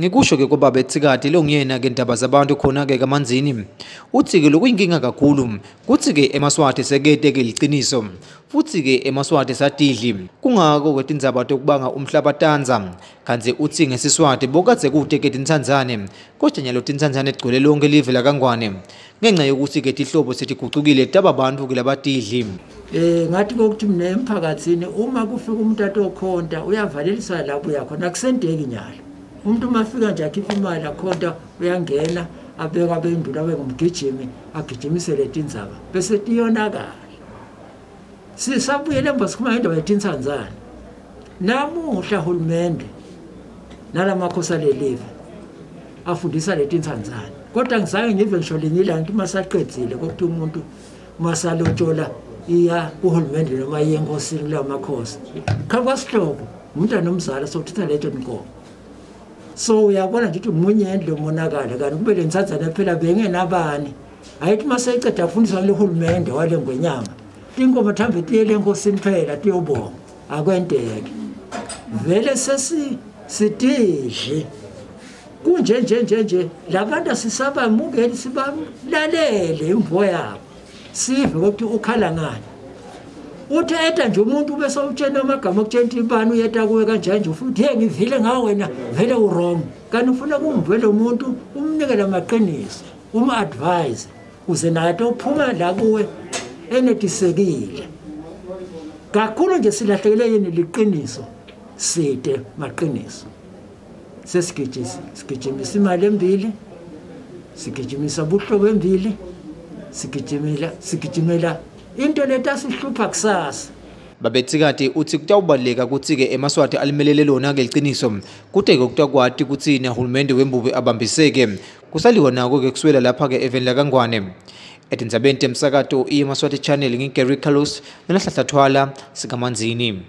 Ngikusho-ke kwababa Etsikati longuyena-ke ndaba zabantu khona-ke kaManzini. Uthi-ke lokuyinkinga kakhulu kutsi-ke emaSwati sekete-ke liciniso futsi-ke emaSwati sadidli. Kungako-ke tindzaba tokubanga umhlaba tandza. Kantsi utsi ngesiSwati bokadze kute-ke tintsandzane kodwa nyalo tintsandzane tigcwele lonke live lakaNgwane. Ngenxa yokuthi-ke tihlobo setigucukile taba bantfu-ke labatidli. Ngathi kokuthi mina emphakathini uma kufika umuntu atokhonta uyavalelisa lapho uyakhona akusenteki nyalo. Umuntu uma afika nje akhipha imali akhonta uyangena abeka abendula abe ngumgijimi agijimise tindzaba bese tiyonakala. Sisabuyele emva sikhuluma ngendaba yetintsandzane. Namuhla hulumende nalamakhosi alelive afundisa letintsandzane. Kodwa ngizange ngive ngisho linye ilanga ukuthi masaqedzile kokuthi umuntu masalotshola iya kuhulumende noma iye enkosini kulawo makhosi. Cha kwasihlobo umuntu nomzala sokuthatha leto nkomo. So uyabona nje ukuthi munye endle umonakalo kanti kube le ntsandzane phela bengenabani. Ayithi maseyiceda kufundiswa le hulumende wale ngwenyama. Tinkomo thambe tiyele enkosini phela tiyobonga. Akwenteki. Vele sesi sididli. Kunje nje nje nje labantu asisabamukeli sibalalele imvo yabo. Sive ukuthi ukhala ngani. Uthi eta nje umuntu bese utshena amagama okutshela ukuthi ibani uyeta kuwe kanjani nje futhi hey ngivile ngawe wena vele u-wrong. Kanti ufuna kumvela umuntu umnike lamaqiniso, um-advise uze naye atophuma la kuwe enetisekile. Kakhulu nje silahlekele yini liqiniso side maqiniso. Sesigijisa sigijimisa imali embili sigijimisa buhlobo embili sigijimela sigijimela into letasihlupha kusasa. Babetsikati uthi kutawubaluleka kutsi-ke emaSwati alimelele lona-ke liciniso kute-ke kutakwati kutsi nahulumende wembube abambiseke. Kusaliwa nako-ke kuswela lapha-ke eveni lakaNgwane. Etindzabeni temsakato iyeMaswati Channel ngiGary Carlos nanaHlahla Thwala sikaManzini.